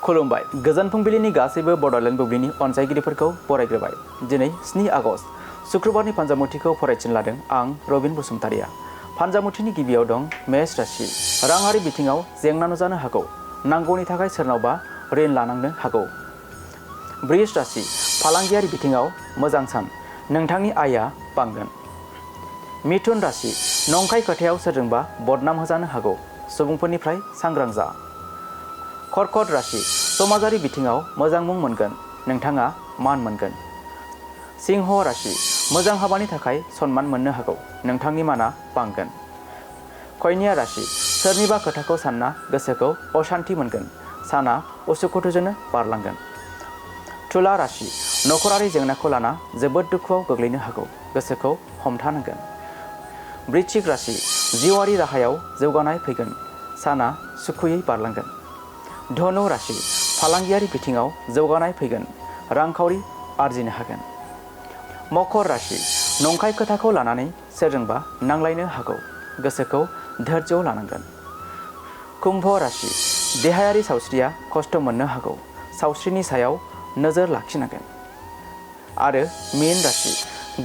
खुलुमबाय गोजोन फुंबिलिनि गासैबो बड'लेण्ड बुब्लिनि अनसायगिरिफोरखौ बरायग्रोबाय। दिनै 7 आगस्ट शुक्रबारनि फान्जामुथिखौ फरायथिनो लादों आं रबिन बसुमतारिया। फान्जामुथिनि गिबियाव दं मेष राशि। राङारि बिथिङाव जेंना नुजानो हागौ। नांगौनि थाखाय सोरनावबा ऋण लानांनो हागौ। वृष राशि। फालांगियारि बिथिङाव मोजां सान, नोंथांनि आयआ बांगोन। मिथुन राशि। नंखाय खोथायाव सोरजोंबा बदनाम होजानो हागौ। सुबुंफोरनिफ्राय सांग्रां जा। कर्कट राशि। समाजारि बिथिङाव मोजां मुं मोनगोन, नोंथाङा मान मोनगोन। सिंह राशि। मोजां हाबानि थाखाय सन्मान मोननो हागौ, नोंथांनि माना बांगोन। कन्या राशि। सोरनिबा खोथाखौ सानना गोसोखौ अशान्ति मोनगोन, साना उसुखुथुजोंनो बारलांगोन। तुला राशि। नखरारि जेंनाखौ लाना जोबोद दुखुआव गोग्लैनो हागौ, गोसोखौ हमथानांगोन। वृश्चिक राशि। जिउआरि राहायाव जौगानाय फैगोन, साना सुखुयै बारलांगोन। धनु राशि। फालांगियारि बिथिङाव जौगानाय फैगोन, रांखावरि आरजिनो हागोन। मकर राशि। नंखाय खोथाखौ लानानै सोरजोंबा नांलायनो हागौ, गोसोखौ धैर्य लानांगोन। कुम्भ राशि। देहायारि सावस्रिया खस्थ' मोननो हागौ, सावस्रिनि सायाव नोजोर लाखिनांगोन। आरो मीन राशि।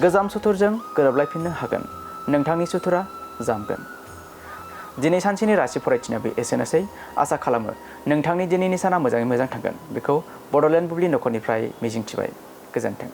गोजाम सुथुरजों गोरोबलायफिननो हागोन, नोंथांनि सुथुरा जामगोन। दिनै सानसेनि राशि फरायथिनाया बे एसेनोसै। आसा खालामो नोंथांनि दिनैनि साना मोजाङै मोजां थांगोन, बेखौ बड'लेण्ड बुब्लि नखरनिफ्राय मिजिंथिबाय। गोजोन्थों।